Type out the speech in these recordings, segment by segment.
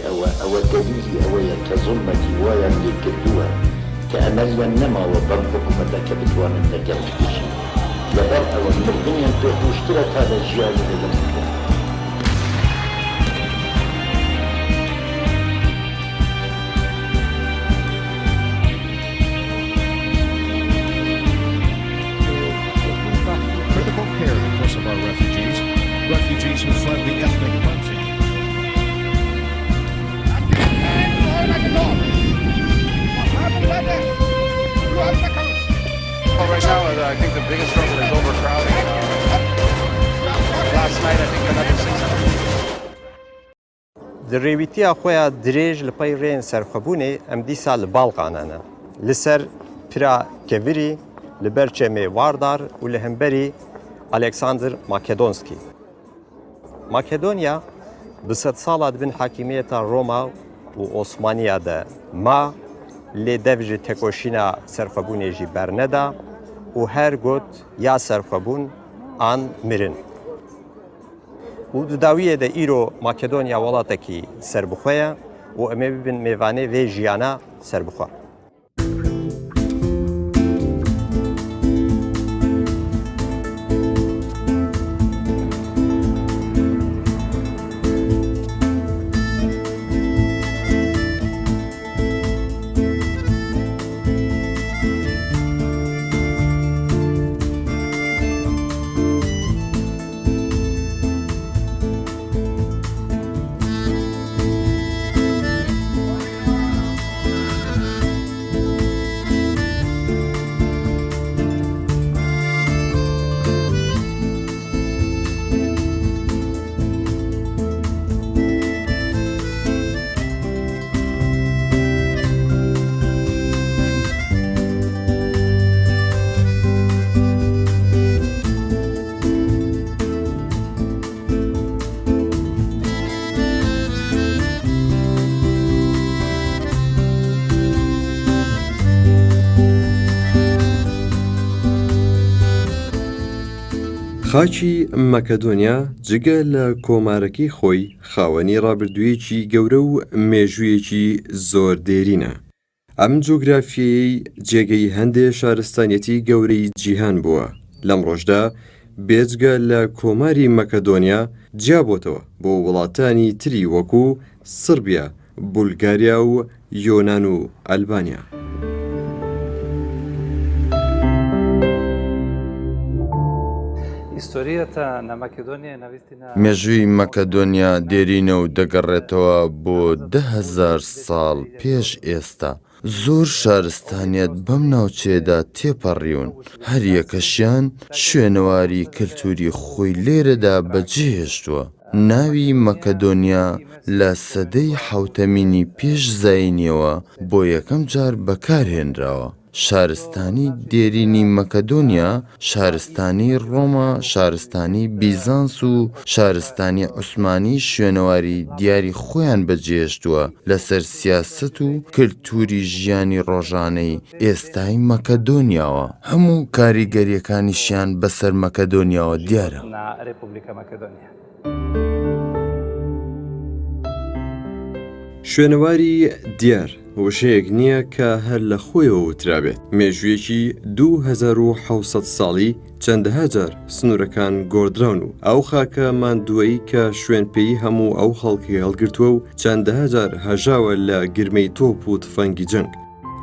ئەوە، ئەوە دەلیلی ئەوەیە کە زوڵمەکی وایان لێ کردووە کە ئەمەلیان نەماوە بەم حکومەتە کە بتوانن لەگەڵی بژین. لەبەر ئەوە مردنیان پێ خۆشترە تا لە ژیانی لەگەڵ حکومەت. Di rêwîtiya xwe ya dirêj li pey rêyên serxwebûnê em dîsa li Balkana ne. Li ser pira kevirî, li ber çemê Vardar û li hemberî Alexander Makedonskî. Makedonya bi sedsala di bin hakîmiyeta Roma û Osmaniya de ma, lê dev ji tekoşîna serxwebûnê jî berneda û her got ya serxwebûn an mirin. Û di dawiyê de îro Makedonya welatekî serbixwe ye û em ê bibin mêvanê vê jiyana serbixwe. خاکی مەکەدۆنیا جگە لە کۆمارەکەی خۆی خاوەنی ڕابردوویەکی گەورە و مێژوویەکی زۆر دێرینە. ئەم جوگرافیەیەی جێگەی هەندێ شارستانیەتی گەورەی جیهان بووە، لەمڕۆشدا بێجگە لە کۆماری مەکەدۆنیا جیابۆتەوە بۆ وڵاتانی تری وەکو سڕبیا، بولگاریا و یۆنان و ئەلبانیا. مێژووی مەکەدۆنیا دێرینە و دەگەڕێتەوە بۆ 10,000 ساڵ پێش ئێستا. زۆر شارستانیەت بەم ناوچەیەدا تێپەڕیون، هەریەکەشیان شوێنەواری کەلتوری خۆی لێرەدا بەجێهێشتووە. ناوی مەکەدۆنیا لە سەدەی حەوتەمینی پێش زایینیەوە بۆ یەکەم جار بەکارهێنراوە. شارستانی دێرینی مەکەدۆنیا، شارستانی ڕۆما، شارستانی بیزانس و شارستانی عوسمانی شوێنەواری دیاری خۆیان بەجێهێشتووە لەسەر سیاسەت و کلتوری ژیانی ڕۆژانەی ئێستای مەکەدۆنیاوە. هەموو کاریگەرییەکانیشیان بەسەر مەکەدۆنیاوە دیارە. شوێنەواری دیار وشەیەک نییە کە هەر لە خۆیەوە وترابێت، مێژوویەکی 2700 ساڵی چەندەها جار سنوورەکان گۆڕدراون و ئەو خاکە ماندووەی کە شوێنپێی هەموو ئەو خەڵکەی هەڵگرتووە و چەندەها جار هەژاوە لە گرمەی تۆپ و تفەنگی جەنگ.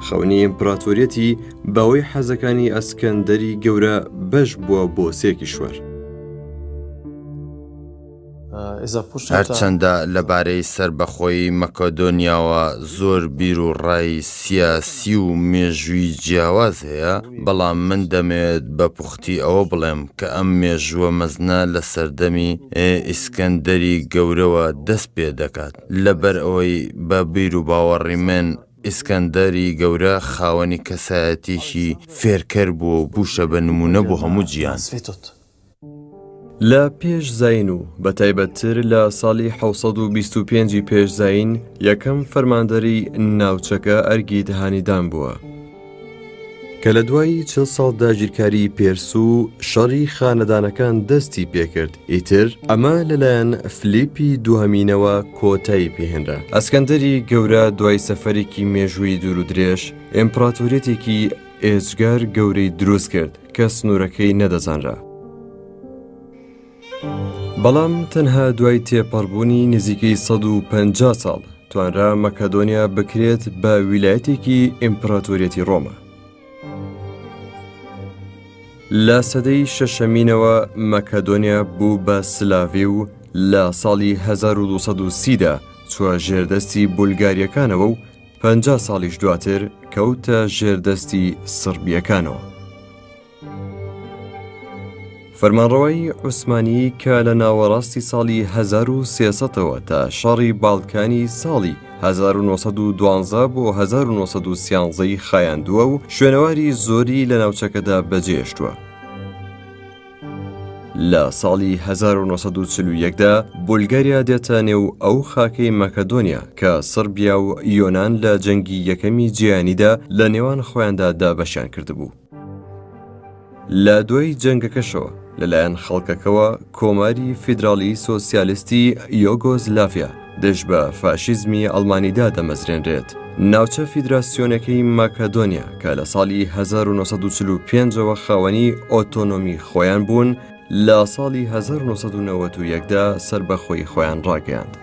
خەونی ئیمپراتۆریەتی بەوەی حەزەکانی ئەسکەندەری گەورە بەش بووە بۆ سێ کیشوەر. هەرچەندە لەبارەی سەربەخۆیی مەکەدۆنیاوە زۆر بیروڕای سیاسی و مێژووی جیاواز هەیە، بەڵام من دەمەوێت بە پوختی ئەوە بڵێم کە ئەم مێژووە مەزنە لە سەردەمی ئیسکەندەری گەورەوە دەست پێ دەکات، لەبەرئەوەی بە بیروباوەڕی من ئیسکەندەری گەورە خاوەنی کەسایەتیەکی فێرکەر بووە و بووشە بە نموونە بۆ هەموو جیهان. لە پێش زایین و بە تایبەتتر لە ساڵی 725 ی پێش زایین یەکەم فەرماندەری ناوچەکە ئەرگید هانیدان بووە. کە لە دوای چل ساڵ داگیرکاری پێرس و شەڕی خانەدانەکان دەستی پێکرد، ئیتر ئەمە لەلایەن فلیپی دووهەمینەوە کۆتایی پێهێنرا. ئەسکەندەری گەورە دوای سەفەرێکی مێژوویی دوورودرێژ، ئیمپڕاتۆریەتێکی ئێجگار گەورەی دروست کرد کە سنوورەکەی نەدەزانرا. بەڵام تەنها دوای تێپەڕبوونی نزیکەی 150 ساڵ توانرا مەکەدۆنیا بکرێت بە ویلایەتێکی ئیمپراتۆریەتی ڕۆما. لە سەدەی شەشەمینەوە مەکەدۆنیا بوو بە سلاڤی و لە ساڵی 1230 دا چووە ژێردەستی بولگاریەکانەوە و 50 ساڵیش دواتر کەوتە ژێردەستی سڕبیەکانەوە. فەرمانڕەوایی عوسمانی کە لە ناوەڕاستی ساڵی 1300ەوە تا شەڕی باڵکانی ساڵی 1912 بۆ 1913 ی خایاندووە و شوێنەواری زۆری لە ناوچەکەدا بەجێهێشتووە. لە ساڵی 1941 دا بولگاریا دێتە نێو ئەو خاکەی مەکەدۆنیا کە سڕبیا و یۆنان لە جەنگی یەکەمی جیهانیدا لە نێوان خۆیاندا دابەشیان کردبوو. لە دوای جەنگەکەشەوە لەلایەن خەڵکەکەوە کۆماری فیدراڵی سۆسیالیستی یۆگۆزلاڤیا دژ بە فاشیزمی ئەڵمانی دادەمەزرێنرێت. ناوچە فیدراسیۆنەکەی مەکەدۆنیا کە لە ساڵی 1945 ەوە خاوەنی ئۆتۆنۆمی خۆیان بوون، لە ساڵی 1991 دا سەربەخۆیی خۆیان ڕاگەیاند.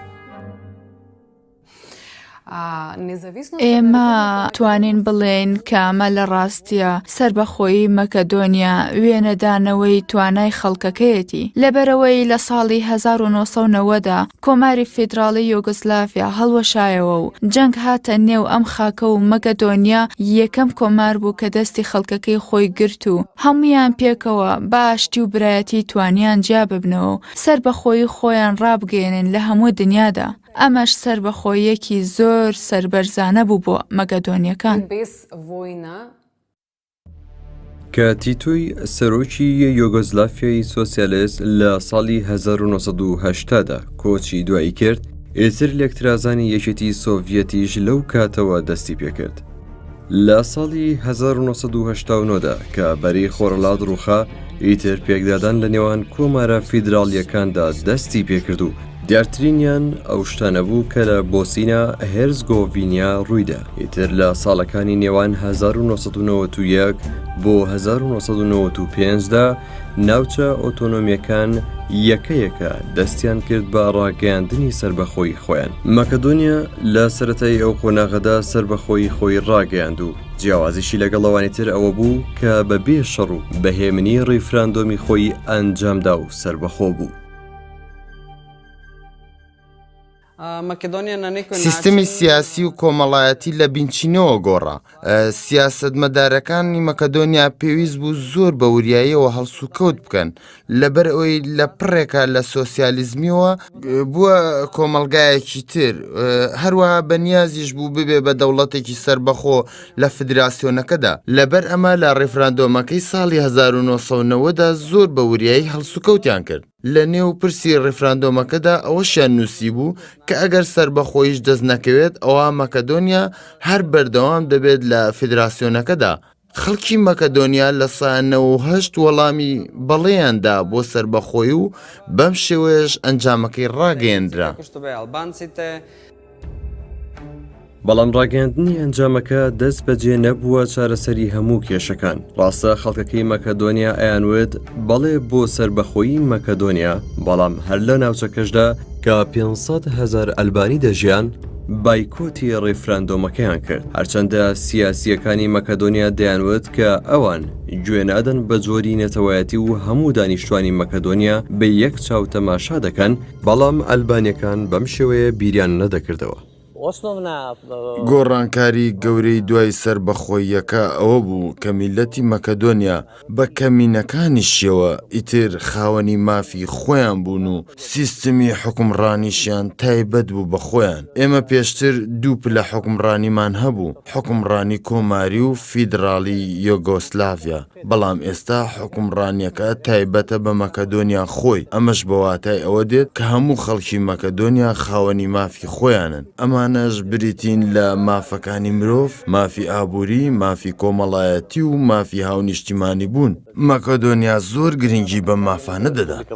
ئێمە توانین بڵێین کە ئەمە لە ڕاستیە سەربەخۆیی مەکەدۆنیا وێنەدانەوەی توانای خەڵکەکەیەتی لەبەرئەوەی لە ساڵی 1990 دا کۆماری فیدراڵی یۆگۆسلافیا هەڵوەشایەوە و جەنگ هاتە نێو ئەم خاکە و مەکەدۆنیا یەکەم کۆمار بوو کە دەستی خەڵکەکەی خۆی گرت و هەموویان پێکەوە بە ئاشتی و برایەتی توانیان جیا ببنەوە و سەربەخۆیی خۆیان ڕابگەیەنن لە هەموو دنیادا. ئەمەش سەربەخۆییەکی زۆر سەربەرزانە بوو بۆ مەگەدۆنیەکان. کە تیتۆی سەرۆکی یۆگۆسلافیای سۆسیالست لە ساڵی 1980 دا کۆچی دوایی کرد، ئیتر لێکترازانی یەکێتی سۆڤیەتیش لەو کاتەوە دەستی پێکرد. لە ساڵی 1989 دا کە بەرەی خۆرهەڵات ڕووخا، ئیتر پێکدادان لە نێوان کۆمارە فیدراڵییەکاندا دەستی پێکرد و دیارترینیان ئەو شتانە بوو کە لە بۆسینا هێرزگۆڤینیا ڕوویدا، ئیتر لە ساڵەکانی نێوان 1991 بۆ 1995 دا ناوچە ئۆتۆنۆمییەکان یەکە یەکە دەستیان کرد بە ڕاگەیاندنی سەربەخۆیی خۆیان. مەکەدۆنیا لە سەرەتای ئەو قۆناغەدا سەربەخۆیی خۆی ڕاگەیاند و جیاوازیشی لەگەڵ ئەوانی تر ئەوە بوو کە بە بێ شەڕ و بە هێمنی ڕیفراندۆمی خۆی ئەنجامدا و سەربەخۆ بوو. سیستمی سیاسی و کۆمەڵایەتی لە بنچینەوە گۆڕا. سیاسەتمەدارەکانی مەکەدۆنیا پێویست بوو زۆر بە وریاییەوە هەڵسوکەوت بکەن، لەبەر ئەوەی لە پڕێکا لە سۆسیالیزمیەوە بووە کۆمەڵگایەکی تر، هەروەها بەنیازیش بوو ببێ بە دەوڵەتێکی سەربەخۆ لە فیدراسیۆنەکەدا. لەبەر ئەمە لە ڕیفراندۆمەکەی ساڵی 1990 دا زۆر بە وریایی هەڵسوکەوتیان کرد. لە نێو پرسی ڕیفراندۆمەکەدا ئەوەشیان نووسیبوو کە ئەگەر سەربەخۆییش دەست نەکەوێت ئەوا مەکەدۆنیا هەر بەردەوام دەبێت لە فیدراسیۆنەکەدا. خەڵکی مەکەدۆنیا 98% وەڵامی بەڵێیان دا بۆ سەربەخۆی و بەم شێوەیەش ئەنجامەکەی ڕاگەیەندرا. بەڵام ڕاگەیاندنی ئەنجامەکە دەست بەجێ نەبووە چارەسەری هەموو کێشەکان. ڕاستە خەڵکەکەی مەکەدۆنیا ئەیانوت بەڵێ بۆ سەربەخۆیی مەکەدۆنیا، بەڵام هەر لە ناوچەکەشدا کە 500 هەزار ئەلبانی دەژیان، بایکۆتی ڕیفراندۆمەکەیان کرد، هەرچەندە سیاسییەکانی مەکەدۆنیا دەیانوت کە ئەوان گوێ نادەن بە جۆری نەتەوایەتی و هەموو دانیشتوانی مەکەدۆنیا بە یەک چاو تەماشا دەکەن، بەڵام ئەلبانیەکان بەم شێوەیە بیریان نەدەکردەوە. گۆڕانکاری گەورەی دوای سەربەخۆییەکە ئەوە بوو کە میللەتی مەکەدۆنیا بە کەمینەکانیشیەوە ئیتر خاوەنی مافی خۆیان بوون و سیستمی حوکمڕانیشیان تایبەت بوو بە خۆیان. ئێمە پێشتر دوو پلە حوکمڕانیمان هەبوو، حوکمڕانی کۆماری و فیدڕاڵی یۆگۆسلاڤیا. بەڵام ئێستا حوکمڕانییەکە تایبەتە بە مەکەدۆنیا خۆی، ئەمەش بە واتای ئەوە دێت کە هەموو خەڵکی مەکەدۆنیا خاوەنی مافی خۆیانن. ئەمانە. مافانەش بریتین لە مافەکانی مرۆڤ، مافی ئابووری، مافی کۆمەڵایەتی و مافی هاونیشتیمانیبوون. مەکەدۆنیا زۆر گرنگی بەم مافانە دەدات.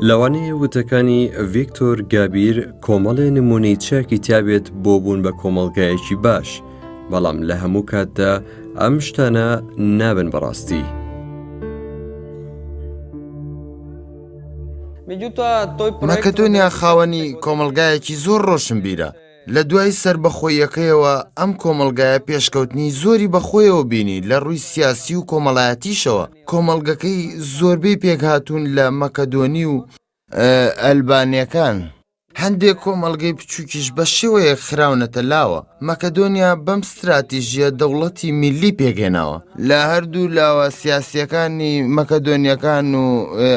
لەوانەیە وتەکانی ڤیکتۆر گابیر کۆمەڵێ نموونەی چاکی تیابێت بۆ بوون بە کۆمەڵگایەکی باش، بەڵام لە هەموو کاتدا ئەم شتانە نابن بە ڕاستی. مەکەدۆنیا خاوەنی کۆمەڵگایەکی زۆر ڕۆشنبیرە. لە دوای سەربەخۆییەکەیەوە ئەم کۆمەڵگایە پێشکەوتنی زۆری بەخۆیەوە بینی لە ڕووی سیاسی و کۆمەڵایەتیشەوە. کۆمەڵگەکەی زۆربەی پێکهاتوون لە مەکەدۆنی و ئەلبانییەکان. هەندێک کۆمەڵگەی بچووکیش بە شێوەیەک خراونەتە لاوە. مەکەدۆنیا بەم ستراتیژییە دەوڵەتی میللی پێکهێناوە. لە هەردوو لاوە سیاسییەکانی مەکەدۆنییەکان و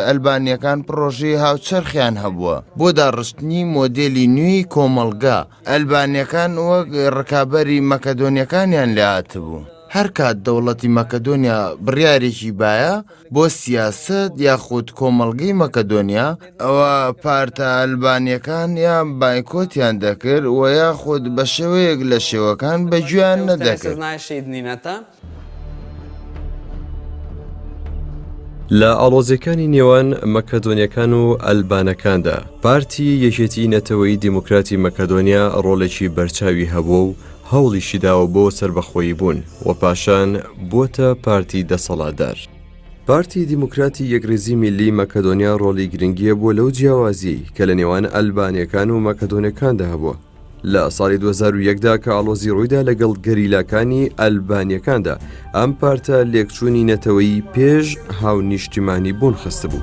ئەلبانییەکان پڕۆژەی هاوچەرخیان هەبووە بۆ داڕشتنی مۆدێلی نوێی کۆمەڵگا. ئەلبانییەکان وەک ڕکابەری مەکەدۆنییەکانیان لێهاتبوو. هەرکات دەوڵەتی مەکەدۆنیا بڕیارێکی بایە بۆ سیاسەت یاخود کۆمەڵگەی مەکەدۆنیا، ئەوا پارتە ئەلبانییەکان یا بایکۆتیان دەکرد و یاخود بە شێوەیەک لە شێوەکان بە گوێیان نەدەکرد. لە ئاڵۆزیەکانی نێوان مەکەدۆنیەکان و ئەلبانەکاندا، پارتی یەکێتی نەتەوەیی دیموکراتی مەکەدۆنیا ڕۆڵێکی بەرچاوی هەبووە و هەوڵیشی داوە بۆ سەربەخۆیی بوون و پاشان بووەتە پارتی دەسەڵاتدار. پارتی دیموکراتی یەکڕیزی میللی مەکەدۆنیا ڕۆڵی گرنگی هەبووە لەو جیاوازیەی کە لە نێوان ئەلبانیەکان و مەکەدۆنەکاندا هەبووە. لە ساڵی 2001 دا کە ئاڵۆزی ڕوویدا لەگەڵ گەریلاکانی ئەلبانیەکاندا، ئەم پارتە لێکچوونی نەتەوەیی پێش هاونیشتیمانی بوون خستبوو.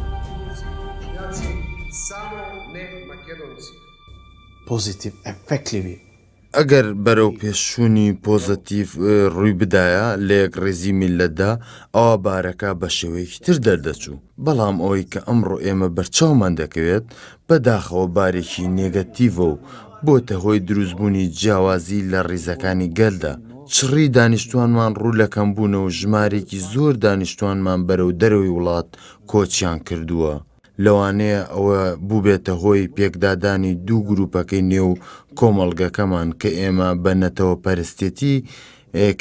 ئەگەر بەرەوپێشچوونی پۆزەتیڤ ڕووی بدایە لە یەکڕیزی میللەتدا، ئەوا بارەکە بە شێوەیەکی تر دەردەچوو. بەڵام ئەوەی کە ئەمڕۆ ئێمە بەرچاومان دەکەوێت، بەداخەوە بارێکی نێگەتیڤە و بۆتە هۆی دروستبوونی جیاوازی لە ڕیزەکانی گەلدا. چڕی دانیشتوانمان ڕوو لە کەمبوونە و ژمارێکی زۆر دانیشتوانمان بەرەو دەرەوەی وڵات کۆچیان کردووە. لەوانەیە ئەوە بووبێتە هۆی پێکدادانی دوو گروپەکەی نێو کۆمەڵگەکەمان کە ئێمە بە نەتەوەپەرستێتی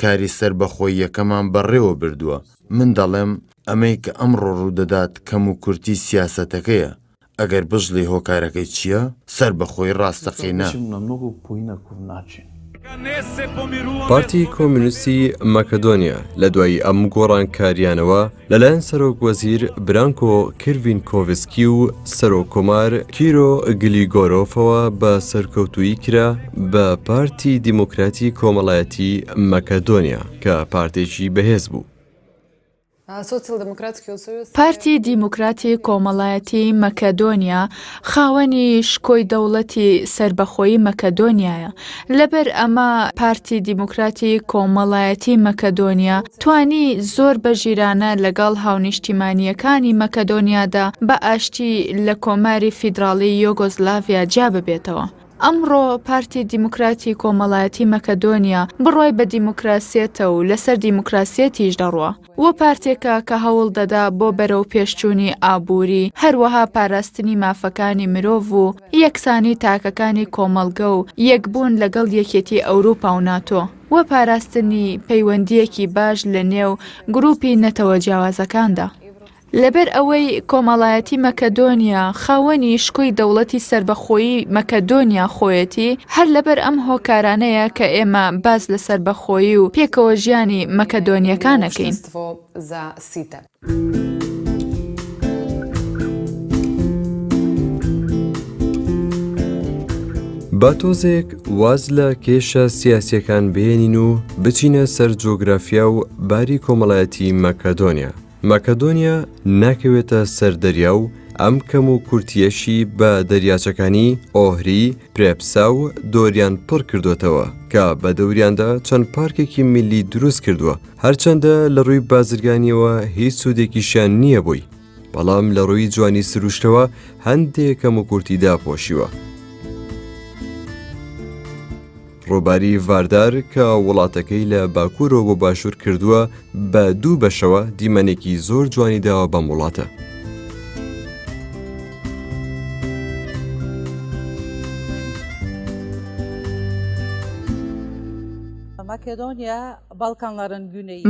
کاری سەربەخۆییەکەمان بەڕێوە بردووە. من دەڵێم ئەمەی کە ئەمڕۆ ڕوودەدات کەموکورتی سیاسەتەکەیە، ئەگەر بشڵێی هۆکارەکەی چییە؟ سەربەخۆیی ڕاستەقینە. پارتی کۆمیونستی مەکەدۆنیا لە دوای ئەم گۆڕانکاریانەوە لەلایەن سەرۆک وەزیر برانکۆ کرڤینکۆڤسکی و سەرۆک کۆمار کیرۆ گلیگۆرۆفەوە بە سەرکەوتوویی کرا بە پارتی دیموکراتی کۆمەڵایەتی مەکەدۆنیا کە پارتێکی بەهێز بوو. پارتی دیموکراتی کۆمەڵایەتی مەکەدۆنیا خاوەنی شکۆی دەوڵەتی سەربەخۆیی مەکەدۆنیایە، لەبەر ئەمە پارتی دیموکراتی کۆمەڵایەتی مەکەدۆنیا توانی زۆر بە ژیرانە لەگەڵ هاونیشتیمانییەکانی مەکەدۆنیادا بە ئاشتی لە کۆماری فیدراڵی یۆگۆزلاڤیا جیا ببێتەوە. ئەمڕۆ پارتی دیموکراتی کۆمەڵایەتی مەکەدۆنیا بڕوای بە دیموکراسیەتە و لەسەر دیموکراسیەتیش دەڕوا و پارتێکە کە هەوڵ دەدا بۆ بەرەوپێشچوونی ئابووری هەروەها پاراستنی مافەکانی مرۆڤ و یەکسانی تاکەکانی کۆمەڵگە و یەکبوون لەگەڵ یەکێتی ئەوروپا و ناتۆ و پاراستنی پەیوەندییەکی باش لە نێو گروپی نەتەوە جیاوازەکاندا. لەبەر ئەوەی کۆمەڵایەتی مەکەدۆنیا خاوەنی شکۆی دەوڵەتی سەربەخۆیی مەکەدۆنیا خۆیەتی، هەر لەبەر ئەم هۆکارانەیە کە ئێمە باس لە سەربەخۆیی و پێکەوە ژیانی مەکەدۆنییەکان ئەکەین. با تۆزێک واز لە کێشە سیاسییەکان بهێنین و بچینە سەر جۆگرافیا و باری کۆمەڵایەتی مەکەدۆنیا. مەکەدۆنیا ناکەوێتە سەر دەریا و ئەم کەم و کورتییەشی بە دەریاچەکانی ئۆهری، پرێپسا و دۆریان پڕ کردۆتەوە کە بە دەوریاندا چەند پارکێکی میللی دروست کردووە، هەرچەندە لە ڕووی بازرگانییەوە هیچ سوودێکیشیان نییە بۆی، بەڵام لە ڕووی جوانی سروشتەوە هەندێ کەموکورتی داپۆشیوە. ڕووباری ڤاردار کە وڵاتەکەی لە باکوورەوە بۆ باشوور کردووە بە دوو بەشەوە دیمەنێکی زۆر جوانی داوە بەم وڵاتە.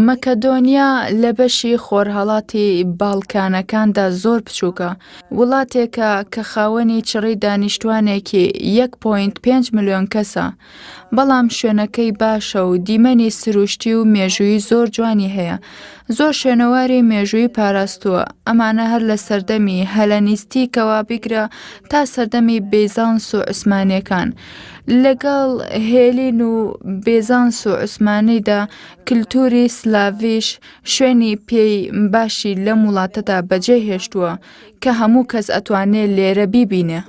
مەکەدۆنیا لە بەشی خۆرهەڵاتی باڵکانەکاندا زۆر بچووکە، وڵاتێکە کە خاوەنی چڕی دانیشتوانێکی 1.5 ملیۆن کەسە، بەڵام شوێنەکەی باشە و دیمەنی سروشتی و مێژوویی زۆر جوانی هەیە، زۆر شوێنەواری مێژوویی پاراستووە، ئەمانە هەر لە سەردەمی هەلەنیستیکەوە بیگرە تا سەردەمی بیزانس و عوسمانییەکان. لەگەڵ هێلین و بێزانس و عوسمانیدا کلتوری سلاڤیش شوێنی پێی باشی لەم وڵاتەدا بەجێ هێشتووە کە هەموو کەس ئەتوانێ لێرە بیبینێ.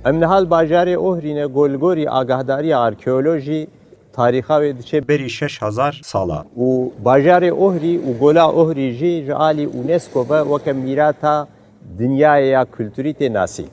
Em niha li bajarê Ohrî ne ku li gorî agahdariya arkeolojî tarîxa wê diçe berî 6000 sala û bajarê Ohrî û gola Ohrî jî ji alî UNESCO ve weke mîrata dinyayê ya kulturî tê nasîn.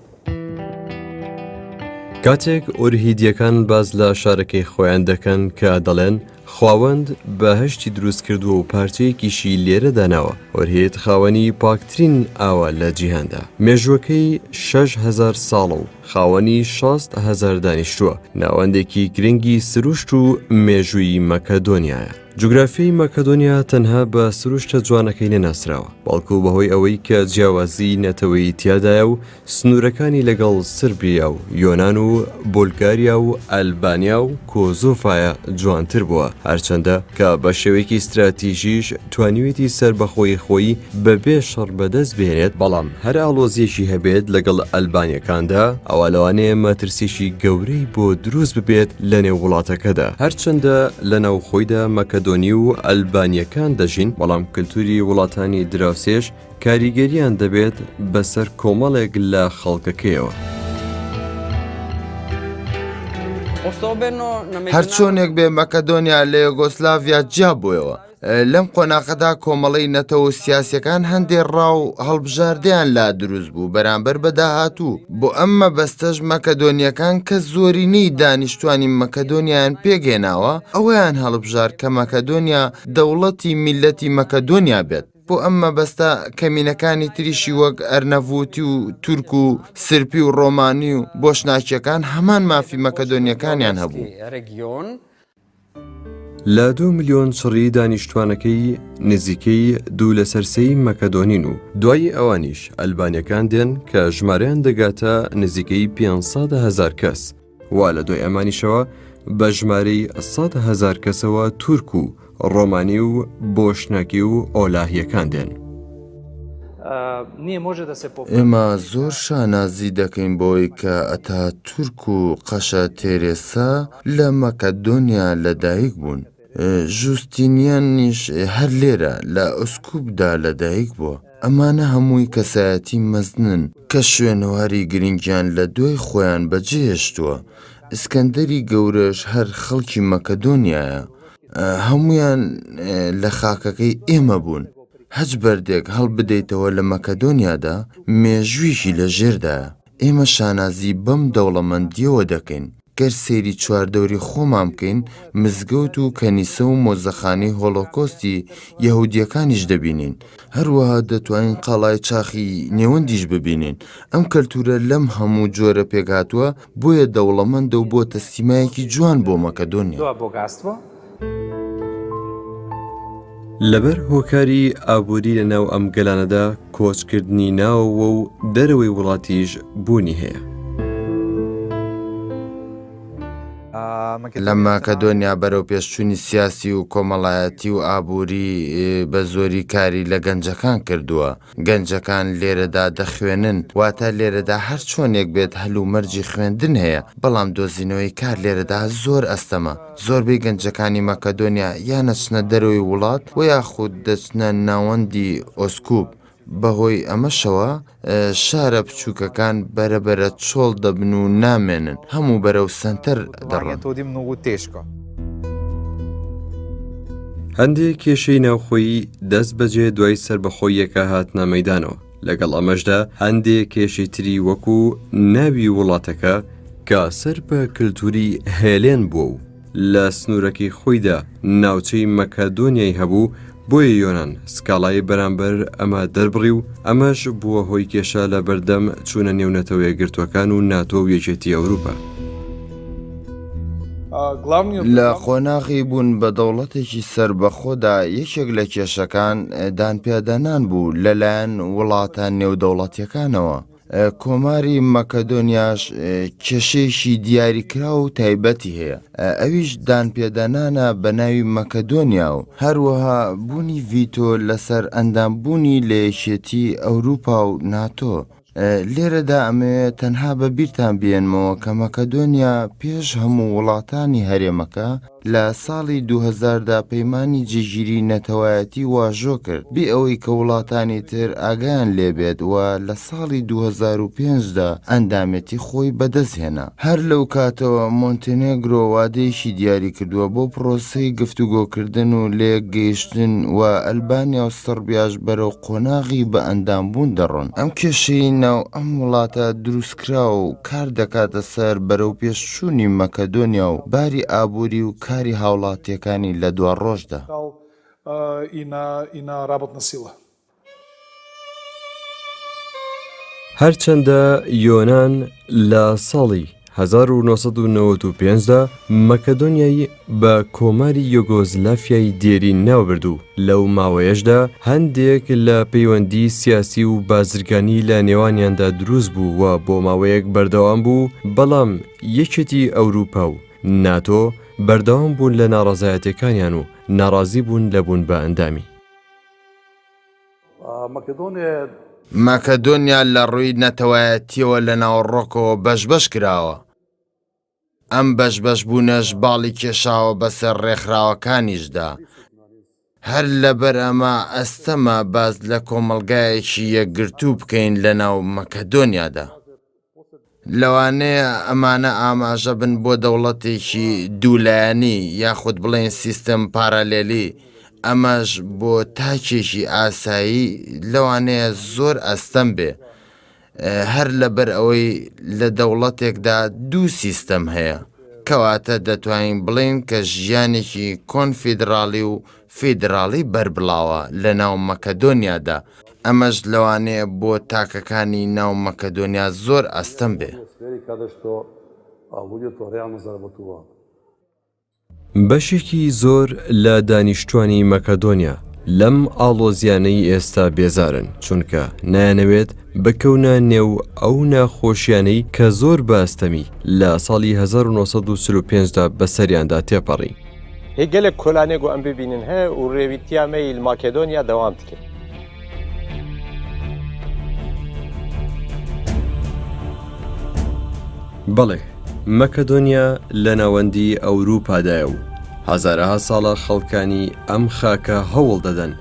کاتێک ئۆرهیدیەکان باس لە شارەکەی خۆیان دەکەن کە دەڵێن خواوەند بەهەشتی دروست کردووە و پارچەیەکیشی لێرە داناوە، ئۆرهید خاوەنی پاکترین ئاوە لە جیهاندا، مێژووەکەی 6000 ساڵە و خاوەنی 60 هەزار دانیشتووە، ناوەندێکی گرنگی سروشت و مێژووی مەکەدۆنیایە. جوگرافیای مەکەدۆنیا تەنها بە سروشتە جوانەکەی نەناسراوە، بەڵکو بەهۆی ئەوەی کە جیاوازی نەتەوەیی تیادایە و سنوورەکانی لەگەڵ سربیا و یۆنان و بولگاریا و ئەلبانیا و کۆزۆڤایە جوانتر بووە، هەرچەندە کە بە شێوەیەکی ستراتیژیش توانیویەتی سەربەخۆیی خۆی بەبێ شەڕ بەدەست بهێنێت، بەڵام هەر ئاڵۆزییەکی هەبێت لەگەڵ ئەلبانییەکاندا ئەوا لەوانەیە مەترسیی گەورەی بۆ دروست ببێت لەنێو وڵاتەکەدا. هەرچەندە لەناوخۆیدا مەکەدۆنی و ئەلبانییەکان دەژین، بەڵام کلتوری وڵاتانی دراوسێش کاریگەریان دەبێت بەسەر کۆمەڵێک لە خەڵکەکەیەوە. هەرچۆنێک بێ مەکەدۆنیا لە یۆگۆسلاڤیا جیا بوویەوە. لەم قۆناغەدا کۆمەڵەی نەتەوە سیاسیەکان هەندێ ڕا و هەڵبژاردەیان لا دروست بوو بەرامبەر بە داهاتوو، بۆ ئەم مەبەستەش مەکەدۆنیەکان کە زۆرینەی دانیشتوانی مەکەدۆنیایان پێکهێناوە ئەوەیان هەڵبژارد کە مەکەدۆنیا دەوڵەتی میللەتی مەکەدۆنیا بێت. بۆ ئەم مەبەستە کەمینەکانی تریشی وەک ئەرنەڤوتی و تورک و سرپی و ڕۆمانی و بۆشناکیەکان هەمان مافی مەکەدۆنیەکانیان هەبوو. لە دوو ملیۆن چڕی دانیشتوانەکەی نزیکەی دوو لەسەر سێی مەکەدۆنین و دوای ئەوانیش ئەلبانیەکان دێن کە ژمارەیان دەگاتە نزیکەی 500 هەزار کەس و لە دوای ئەمانیشەوە بە ژمارەی 100 هەزار کەسەوە تورک و ڕۆمانی و بۆشناکی و ئۆلاهیەکان دێن. ئێمە زۆر شانازی دەکەین بەوەی کە ئەتاتورک و قەشە تێرێسا لە مەکەدۆنیا لەدایک بوون. ژوستینیانیش هەر لێرە لە ئوسکوپدا لەدایک بووە. ئەمانە هەمووی کەسایەتی مەزنن کە شوێنەواری گرنگیان لە دوای خۆیان بەجێهێشتووە. ئیسکەندەری گەورەش هەر خەڵکی مەکەدۆنیایە. هەموویان لە خاکەکەی ئێمە بوون. هەچ بەردێک هەڵبدەیتەوە لە مەکەدۆنیادا مێژوویەکی لە ژێردایە. ئێمە شانازی بەم دەوڵەمەندییەوە دەکەین. گەر سەیری چواردەوری خۆمان بکەین، مزگەوت و کەنیسە و مۆزەخانەی هۆلۆکۆستی یەهودییەکانیش دەبینین. هەروەها دەتوانین قەڵای چاخی نێوەندیش ببینین. ئەم کەلتوورە لەم هەموو جۆرە پێکهاتووە، بۆیە دەوڵەمەندە و بۆتە سیمایەکی جوان بۆ مەکەدۆنیا. لەبەر هۆکاری ئابووری لە ناو ئەم گەلانەدا کۆچکردنی ناوەوە و دەرەوەی وڵاتیش بوونی هەیە. لە مەکەدۆنیا بەرەوپێشچوونی سیاسی و کۆمەڵایەتی و ئابووری بە زۆری کاری لە گەنجەکان کردووە. گەنجەکان لێرەدا دەخوێنن، واتە لێرەدا هەر چۆنێک بێت هەلومەرجی خوێندن هەیە، بەڵام دۆزینەوەی کار لێرەدا زۆر ئەستەمە. زۆربەی گەنجەکانی مەکەدۆنیا یان ئەچنە دەرەوەی وڵات و یاخود دەچنە ناوەندی ئۆسکوب، بەهۆی ئەمەشەوە شارە بچووکەکان بەرە بەرە چۆڵ دەبن و نامێنن، هەموو بەرەو سەنتەر دەڕۆن. هەندێک کێشەی ناوخۆیی دەست بەجێ دوای سەربەخۆییەکە هاتنە مەیدانەوە، لەگەڵ ئەمەشدا هەندێک کێشەی تری وەکو ناوی وڵاتەکە کە سەر بە کلتوری هێلێن بووە و لە سنوورەکەی خۆیدا ناوچەی مەکەدۆنیای هەبوو، بۆیە یۆنان سکاڵای بەرامبەر ئەمە دەربڕی و ئەمەش بووە هۆی کێشە لە بەردەم چوونە نێو نەتەوەیەکگرتووەکان و ناتۆ و یەکێتی ئەوروپا. لە قۆناغی بوون بە دەوڵەتێکی سەربەخۆدا یەکێک لە کێشەکان دانپیادانان بوو لەلایەن وڵاتە نێودەوڵەتیەکانەوە. کۆماری مەکەدۆنیاش کێشەیەکی دیاریکراو و تایبەتی هەیە، ئەویش دانپێدانانە بە ناوی مەکەدۆنیا و هەروەها بوونی ڤیتۆ لەسەر ئەندامبوونی لە یەکێتی ئەوروپا و ناتۆ. لێرەدا ئەمەوێ تەنها بە بیرتان بێنمەوە کە مەکەدۆنیا پێش هەموو وڵاتانی هەرێمەکە لە ساڵی 2000 دا پەیمانی جێگیری نەتەوایەتی واژۆ کرد بێ ئەوەی کە وڵاتانی تر ئاگایان لێ بێت و لە ساڵی 2005 دا ئەندامێتی خۆی بەدەست هێنا. هەر لەو کاتەوە مۆنتێنێگرۆ وادەیەکی دیاری کردووە بۆ پرۆسەی گفتوگۆکردن و لەیەکگەیشتن و ئەلبانیا و سڕبیاش بەرەو قۆناغی بە ئەندامبوون دەڕۆن. ئەم کێشەی ناو ئەم وڵاتە دروستکراوە و کار دەکاتە سەر بەرەوپێشچوونی مەکەدۆنیا و باری ئابووری و کاری هاوڵاتییەکانی لە دواڕۆژدا. هەرچەندە یۆنان لە ساڵی 1995 دا مەکەدۆنیای بە کۆماری یۆگۆزلافیای دێرین ناوبرد و لەو ماوەیەشدا هەندێک لە پەیوەندی سیاسی و بازرگانی لە نێوانیاندا دروست بوو و بۆ ماوەیەک بەردەوام بوو، بەڵام یەکێتی ئەوروپا و ناتۆ بەردەوام بوون لە ناڕەزایەتیەکانیان و ناڕازی بوون لە بوون بە ئەندامی. مەکەدۆنیا لە ڕووی نەتەوایەتییەوە لە ناوەڕۆکەوە بەش بەش کراوە. ئەم بەش بەش بوونەش باڵی کێشاوە بەسەر ڕێکخراوەکانیشدا. هەر لەبەر ئەمە ئەستەمە باس لە کۆمەڵگایەکی یەکگرتوو بکەین لەناو مەکەدۆنیادا. لەوانەیە ئەمانە ئاماژە بن بۆ دەوڵەتێکی دوولایەنی یاخود بڵێین سیستم پارالێلی، ئەمەش بۆ تاکێکی ئاسایی لەوانەیە زۆر ئەستەم بێ، هەر لەبەر ئەوەی لە دەوڵەتێکدا دوو سیستەم هەیە، کەواتە دەتوانین بڵێین کە ژیانێکی کۆنفیدڕاڵی و فیدڕاڵی بەربڵاوە لەناو مەکەدۆنیادا، ئەمەش لەوانەیە بۆ تاکەکانی ناو مەکەدۆنیا زۆر ئەستەم بێ. بەشێکی زۆر لە دانیشتوانی مەکەدۆنیا لەم ئاڵۆزیانەی ئێستا بێزارن، چونکە نایانەوێت بکەونە نێو ئەو ناخۆشیانەی کە زۆر بە ئەستەمی لە ساڵی 1945 دا بەسەریاندا تێپەڕی. هی گەلێک کۆلانێ گو ئەم ببینن هەیە و رێویتیا مەی ل ماکێدۆنیا دەوام دکێ. بەڵێ، مەکەدۆنیا لە ناوەندی ئەوروپادایە و هەزارەها ساڵە خەڵکانی ئەم خاکە هەوڵ دەدەن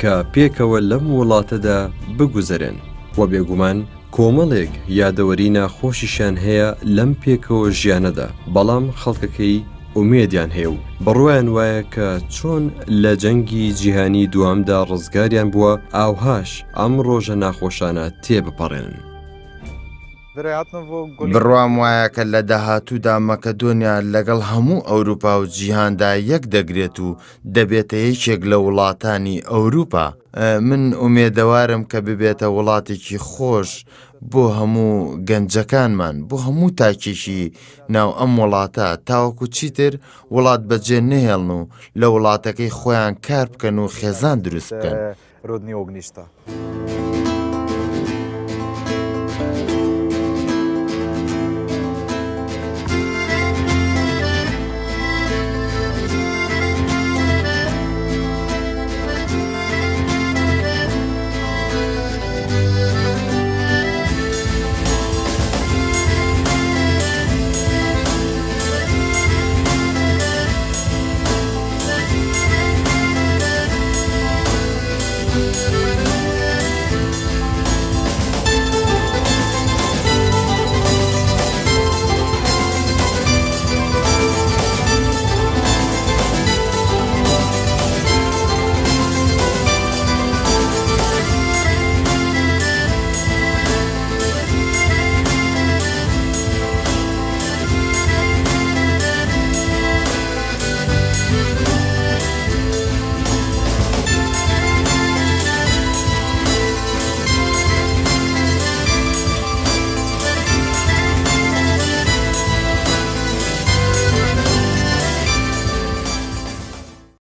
کە پێکەوە لەم وڵاتەدا بگوزەرێن و بێگومان کۆمەڵێک یادەوەری ناخۆشیشیان هەیە لەم پێکەوە ژیانەدا، بەڵام خەڵکەکەی ئومێدیان هەیە و بڕوایان وایە کە چۆن لە جەنگی جیهانی دووەمدا ڕزگاریان بووە ئاوهاش ئەم ڕۆژە ناخۆشانە تێبپەڕێنن. بڕوام وایە کە لە داهاتوودا مەکەدۆنیا لەگەڵ هەموو ئەوروپا و جیهاندا یەک دەگرێت و دەبێتە یەکێک لە وڵاتانی ئەوروپا. من ئومێدەوارم کە ببێتە وڵاتێکی خۆش بۆ هەموو گەنجەکانمان، بۆ هەموو تاکێکی ناو ئەم وڵاتە، تاوەکو چیتر وڵات بەجێ نەهێڵن و لە وڵاتەکەی خۆیان کار بکەن و خێزان دروست بکەن. Rodni ognjišta.